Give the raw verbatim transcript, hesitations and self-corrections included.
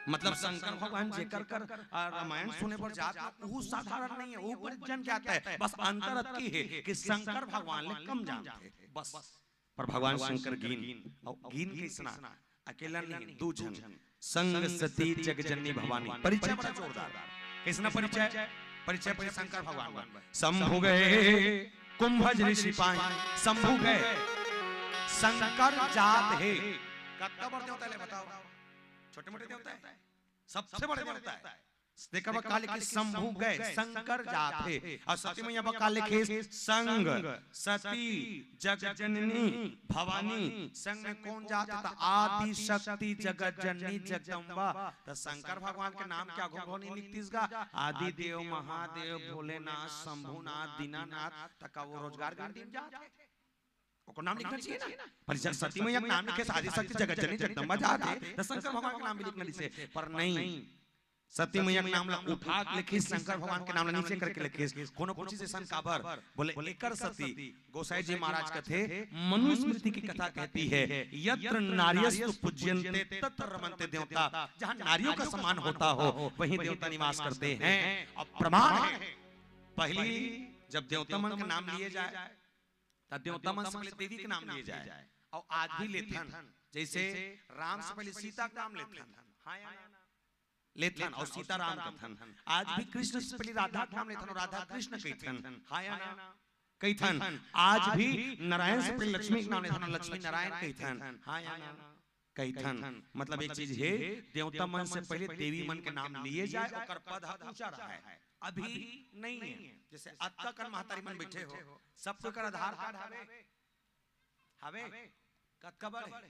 मतलब शंकर भगवान जेकर कर, आ, रामायण सुने बर जात हे, वो साधारण नहीं है, वो बड़ जन जाता है। बस अंतर अतकी है कि शंकर भगवान ले कम जानते हैं, बस। पर भगवान शंकर गीन, अउ गीन कइसना? अकेला नहीं, दू झन, संग सती जग जननी भवानी। परिचय बड़ा जोरदार। कइसना परिचय? परिचय पहले शंकर भगवान बर। शंभु गए कुंभज ऋषि पाए, शंभु गए, शंकर जात हे। कतका बड़ देवता ले बताओ, छोटे मोटे देवता है, सबसे बड़े देवता है। तेकर बर का लिखे? शंभु गए, शंकर जात हे। अउ सती मैया बर का लिखे? संग सती जग जननी भवानी। संग में कोन जात हे? त आदि शक्ति जगत जननी जगदम्बा। त शंकर भगवान के नाम के आघू घलो नहीं लिखतिस गा, आदि देव महादेव भोलेनाथ शंभुनाथ दीनानाथ। त का वो रोजगार गंडी म जात हे? ओकर नाम लिखना चाहिए ना। पर जब सती मैया के नाम लिखे, आदि शक्ति जगत जननी जगदम्बा जात हे, त शंकर भगवान के नाम भी लिखना लिसे, पर नहीं। सती मैया के नाम ला उठा के लिखिस, शंकर भगवान के नाम ला नीचे करके लिखिस। कोनो पूछिस अइसन काबर? बोले, एकर सती गोसाई जी महाराज कथे, मनुस्मृति की कथा कहती है, यत्र नार्यस्तु पूज्यन्ते तत्र रमन्ते देवता। जहाँ नारियों का सम्मान होता हो, वहीं देवता निवास करते हैं। अब प्रमाण है, पहली जब देवता मन के नाम लिए जाए, त देवता मन से पहले देवी के नाम लिए जाए, अउ आज भी लेथन। जैसे राम से पहले सीता के नाम लेथन, हाँ या ना? लेथन, अउ सीता राम कथन। आज भी कृष्ण से पहले राधा के नाम लेथन, अउ राधा कृष्ण कहिथन, हाँ या ना? कहिथन। आज भी नारायण से पहले लक्ष्मी के नाम लेथन, अउ लक्ष्मी नारायण कहिथन, हाँ या ना? कहिथन। मतलब एक चीज हे, देवता मन से पहले देवी मन के नाम लिए जाए, ओकर पद ह ऊंचा रहे। अभी नहीं है। जैसे अतका कन महतारी मन बैठे हो, सब कोई कर आधार कार्ड हवे, हवे? कतका बड़े?